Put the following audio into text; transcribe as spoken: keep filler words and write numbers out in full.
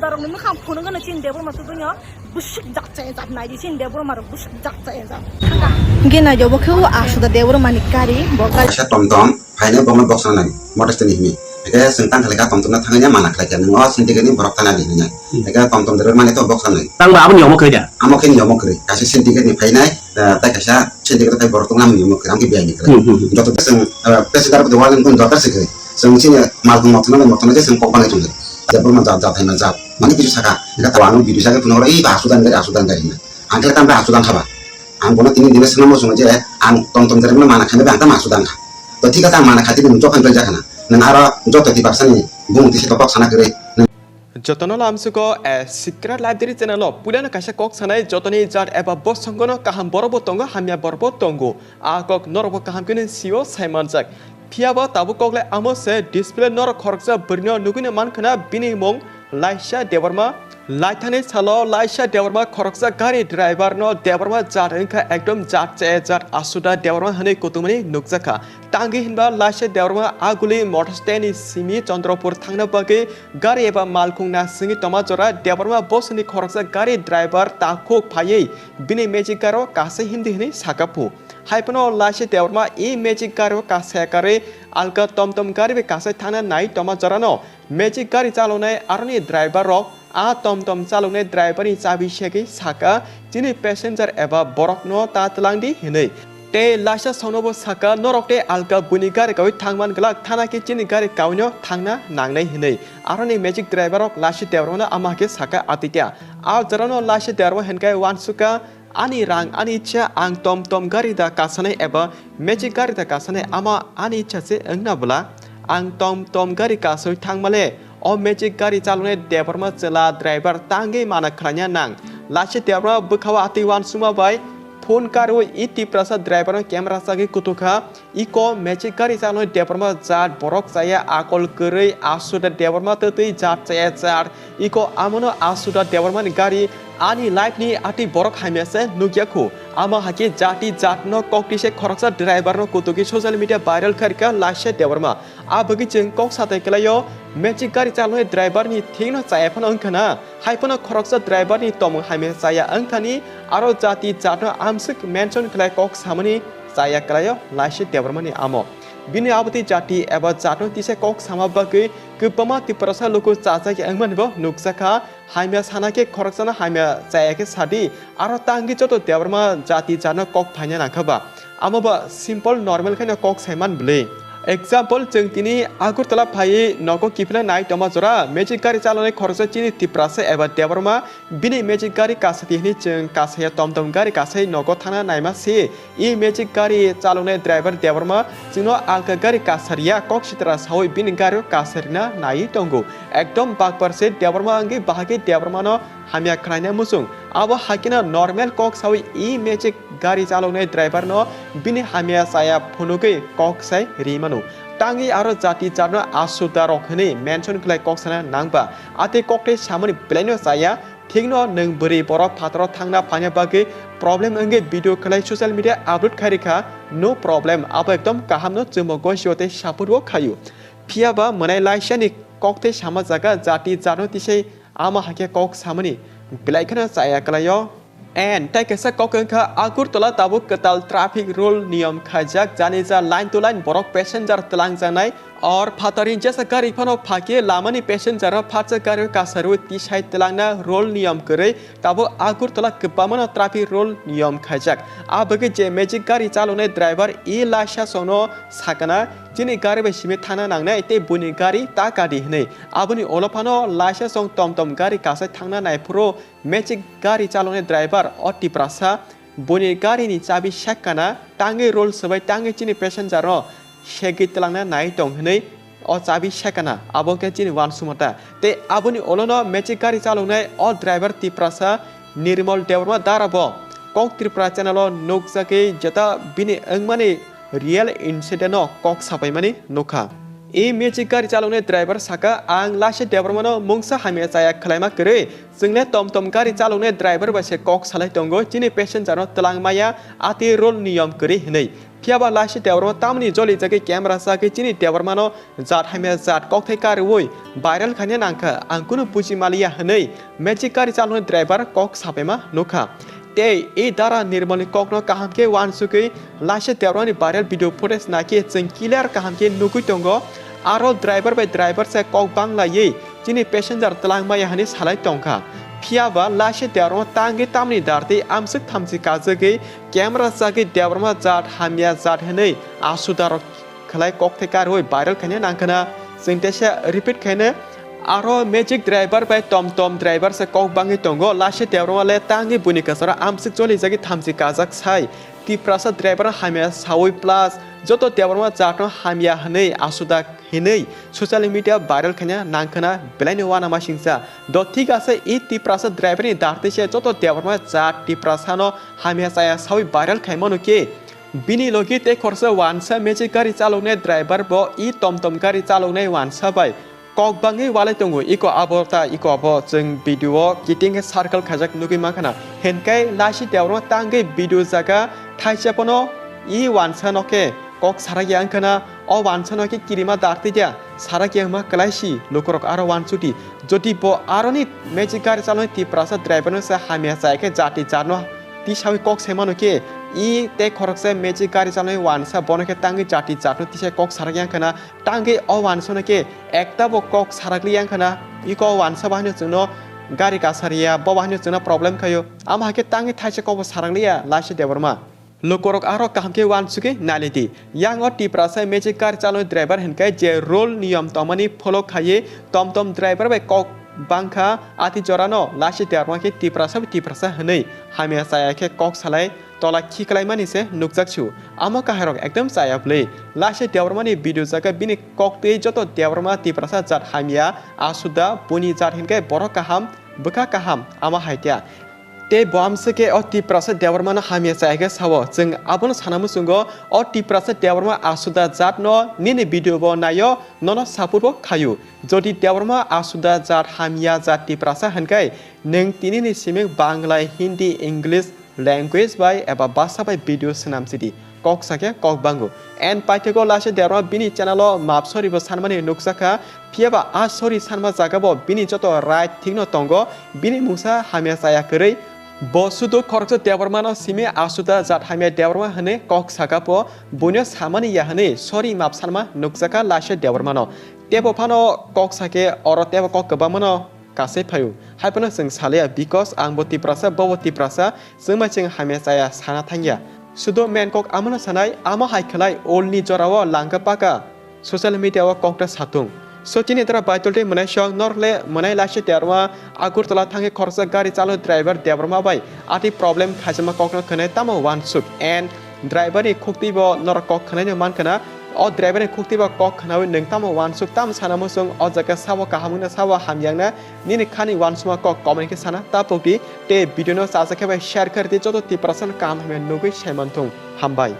Rokni mwkhang phunukgano chini Debbarma tubungo bwswk jakcha ejak naidi chini Debbarma rok bwswk jakcha ejak. Hwnkhe naidi obo khe o Asuda Debbarma ni gari bo gari. Kaisa tomtom phainai bokno boksana nai motor stand ni himi. Hwnkhe chwng tang khlaikha tomtom no thangwi mana khlaikha nwng o syndicate ni borok thana di hinwi. Hwnkhe tomtom driver mani to boksa nai. Tang ba aboni omo khe da? Amo khe ni omo kwrwi kaisa syndicate ni phainai, eh, tai kaisa syndicate tai borok tong nang ni omo kwrwi ang khe biyai ni kwrwi. Hmm, hmm, hmm. Joto chwng, eh, passenger bo walen kun joto sikhe. Chwng chini malkhung mothona bai mothona je chwng kok banai tongdi. Debbarma jat jat hai ma jat. Mani kisu saka. Ega to ang video saka phunukgo, "Ei ba asudan gari, asudan gari," hinwi. Ang khe tamo asudan kha ba. Ang bono tini dine swnamo chwng je ang tomtom driver no mana khaina bai ang tamo asudan kha. To thik khe ang mana kha tini nwng jokhon bai jakha na. Nwng aro joto twi baksa ni bumung twi se to kok sana kwrwi. Jotono lamsugo a secret library channel o puilano kaisa kok sanai jotoni jat eba bosongono kaham borok bo tongo hamya borok bo tongo. A kok norok bo kaham khe sio sai manjak. Phiya ba tabuk kok le amo se display norok khoroksa bwrwino nugwino mankhana bini mung Laisha Debbarma. Laithani salo Laisha Debbarma khoroksa gari driver no Debbarma jat wngkha ekdom jat che jat Asuda Debbarma hinwi kutumani nukjakha. Tangwi hinba Laisha Debbarma aguli motor stand ni simi Chandrapur thangna bagwi gari eba malkhung na singwi toma jora Debbarma bosoni khoroksa gari driver takhuk phaiwi bini magic garo kasai hindi hinwi sakaphu. Haiphano Laisha Debbarma e magic garo kasai karwi alka tomtom gari bai kasai thangna nai toma jorano magic gari chalonai aroni driver rok a tomtom chaloknai driver ni chabi segwi saka, "Chini passenger eba borok no ta twlang di," hinwi. Tei Laisha songno bo saka, "Norok tei alka buini gari kawi thangman glak, thana khe chini gari kawino thangna nangnai," hinwi. Aroni magic driver rok Laisha Debbarma no ama khe saka atita. A jorano Laisha Debbarma hinkai uansuka, "Ani rang, ani ichha, ang tomtom gari da kasanai eba magic gari da kasanai, ama ani ichha se wngna bwla? Ang tomtom gari kasui thangmale, o magic gari chalonai Debbarma chwla driver tangwi mana khlaina nang." Laisha Debbarma bwkhao atwi uansukma bai phone karwi e Tiprasa driver no camera chagwi kutukha. Iko magic gari chalonai Debbarma jat borok chaya akol kwrwi Asuda Debbarma twtwi jat chaya jat. Iko amono Asuda Debbarma ni gari ani life ni atwi borok hamya se nukya khu. Ama hakhe jati jat no kok tise khoroksa driver no kutukwi social media viral khairkha Laisha Debbarma. A bagwi chwng kok satai kwlaio magic gari chalonai driver ni thik no chaya phano wngkha na. Haiphano khoroksa driver ni tomung hamya chaya wngthani aro jati jat no amswk mention khlai kok samani chaya kwlaio Laisha Debbarma ni amo. Bini aboti jati eba jat no tisa kok sama bagwi kwbangma Tiprasa luku chajak ya wngmani bo nukjakha. Hamya sana khe khoroksano hamya chaya khe sadi, aro tangwi joto Debbarma jati jat no kok phaina nangkha ba. Amo ba simple normal khe no kok saiman bwlwi. Example, chwng tini Agartala phaiwi nogo kiphilna nai tongma jora magic gari chalonai khoroksa chini Tiprasa eba Debbarma bini magic gari kasati hinwi chwng kasaya tomtom gari kasai nogo thangna naima se. E magic gari chaloknai driver Debbarma chwngno alka gari kasariya kok sitra sawi bini gario kasarina naiwi tongo. Ekdom bakpar se Debbarma wngwi bahai khe Debbarmano hamya khwlaina muchung. Abo hai kheno normal kok sawi e magic gari chaloknai driver no bini hamya chaya phunugwi kok sai ri mano. Tangwi aro jati jatno aswk da rok hinwi mention khlai kok sana nangba. Atwi kok tei samani belaino chaya. Thikno nwng bwrwi borok phataro thangna phaina bagwi problem wngwi video khlai social media upload khai rikha, no problem, abo ekdom kahamno chwngbo gosio tei support o khaio. Phiya ba mwnai laisiani kok tei sama jaga jati jatno tisai ama hakhe kok samani belai kheno chaya kwlaio. And tai kaisa kok wngkha Agartala tabuk kwtal traffic rule niyom khaijak, jani ja line to line borok passenger twlangjaknai. Or phatari jesa gari phano phakhe lamani passenger no phatsa gari kasarwi tisai twlangna rule niyom kwrwi tabuk Agartala kwbangmano traffic rule niyom khaijak. A bagwi je magic gari chaloknai driver e laisa songno sakana chini gari bai simi thangna nangnai tei buini gari ta kadi hinwi. Aboni ulo phano laisa song tom tom gari kasai thangna naiphuru magic gari chaloknai driver o Tiprasa buini gari ni chabi sekkana tangwi rule swbai tangwi chini passenger no segwi twlangna nai tong hinwi o chabi sekkana abo khe chini uansukma ta. Tei aboni ulo no magic gari chaloknai o driver Tiprasa Nirmal Debbarma dara bo Kok Tripura channel o nukjagwi jeta bini wngmani real incident no kok sapaimani nukha. E magic gari chaloknai driver saka, ang Lasia Debbarmano mungsa hamya chaya khwlaima kwrwi. Chwngle tom tom gari chaloknai driver bai se kok salai tongo, chini passenger no twlang maya, ati rule niyom kwrwi hwnwi. Phiyaba Lasia Debbarma tamni jolijagwi camera chagwi chini Debbarmano jat hamya jat kokthai karwi viral khaina nangkha, ang kunu buji maliya hwnwi magic gari chaloknai driver kok sapaima nukha. Tei e dara Nirmalni kokno kaham khe uansugwi Lasia Debbarmani viral video footage naikhe chwng clear kaham khe nugwi tongo. Aro driver bai driver se kok banglaiwi chini passenger twlang maya hwnwi salai tongkha. Phiyaba Lasia Debbarma tangwi tamni dartwi amswk thamchi kajagwi camera chagwi Debbarma jat hamya jat hwnwi asudarok khwlai kokthai karwi viral khaina nangkhwna. Chwng teisa repeat khaina, aro magic driver bai tom tom driver se kok bangwi tongo. Lasia Debbarma le tangwi buini kwcharo amswk cholijagwi thamchi kajak sai. Tiprasa driver hamya sawi plus joto Debbarma jatno hamya hwnwi asuda hinwi social media viral khaina nangkhwna belaino uanamasingcha. Do thik ase, e Tiprasa driver ni dartwi se joto Debbarma jat Tiprasano hamya chaya sawi viral khaimano khe. Bini logi tei khoroksa uansa magic gari chaloknai driver bo e tom tom gari chaloknai uansa bai kok bangwi walai tongo, iko abo ta iko abo chwng video o kiting khe circle khaijak nugwi mankhana. Hinkai Lasia Debbarma tangwi video jaga thaisa pono e uansa no khe kok sarakya wngkhana, o uansa no khe kirima dartwi dia sarakya wngma kwlaisi lukurok aro uansuti. Jodi bo aroni magic gari chaloknai Tiprasa driver no se hamya chaya khe jati jatno tisawi kok saimano khe, e tei khoroksa magic gari chaloknai uansa bono khe tangwi jati jatno tisai kok sarakya wngkhana, tangwi o uansano khe ekta bo kok sarakliya wngkhana, iko uansa bahino chwngno gari kasariya, bo bahino chwngno problem khaio, amo hai khe tangwi thaisa kokbo sarakliya Lasia Debbarma. Lukurok aro kaham khe uansugwi nailidi. Yang o Tiprasa magic gari chaloknai driver hinkai je rule niyom tongmani follow khaiwi tom tom driver bai kok bangkha, ati jorano Lasia Debbarma khe Tiprasa bai Tiprasa hwnwi hamya chaya khe kok salai tola khiklaimani se nukjak su. Amo kahairok ekdom chaya bwlwi. Lasia Debbarmani video jaga bini koktwi joto Debbarma Tiprasa jat hamya, asuda, buini jat hinkai borok kaham, bwkha kaham, amo hai khe. Tei bo amswk khe o Tiprasa Debbarmano hamya chaya khe sao. Chwng abono sana muchungo, o Tiprasa Debbarma asuda jatno nini video bo naio, nono support bo khaio. Jodi Debbarma asuda jat hamya jat Tiprasa hinkai, nwng tinini siming Bangla, Hindi, English language bai eba basa bai video swnam sidi. Kok sakhe kok bango. And paithego Lasia Debbarma bini channel o map sorry bo sanmani nukjakha. Phiyaba a sorry sanma jaga bo bini joto right thikno tongo. Bini mungsa hamya chaya kwrwi. Bo sudu khoroksa Debbarmano simi asuda jat hamya Debbarma hwnwi kok saka bo buino samani ya hwnwi sorry map sanma nukjakha Lasia Debbarmano. Tebo phano kok sakhe oro tebo kok kwbangmano kasai phaio. Haiphano chwng salaya, because ang bo Tiprasa, bo bo Tiprasa, chwngma chwng hamya chaya sana thangya. Sudo main kok amano sanai, amo hai khlai olni jorao langka paka social media o kokta satung. So chini dara Baitul tei mwnai song norle mwnai Lasia Debbarma Agartala thangwi khoroksa gari chalo driver Debbarma bai ati problem khaijakma kokno khwnai tamo uansuk and driver ni khuktwi bo norok kok khwnaino mankhana. O driver ni khuktwi bo kok khwnawi nwng tamo uansuk tamo sana muchung o jaga sabo kaham wngna sabo hamyangna nini khani uansukma kok comment khe sana tapuk di tei video no chajak khe bai share khe rwdi joto Tiprasa no kaham hamya nugwi saimanthung. Hambai.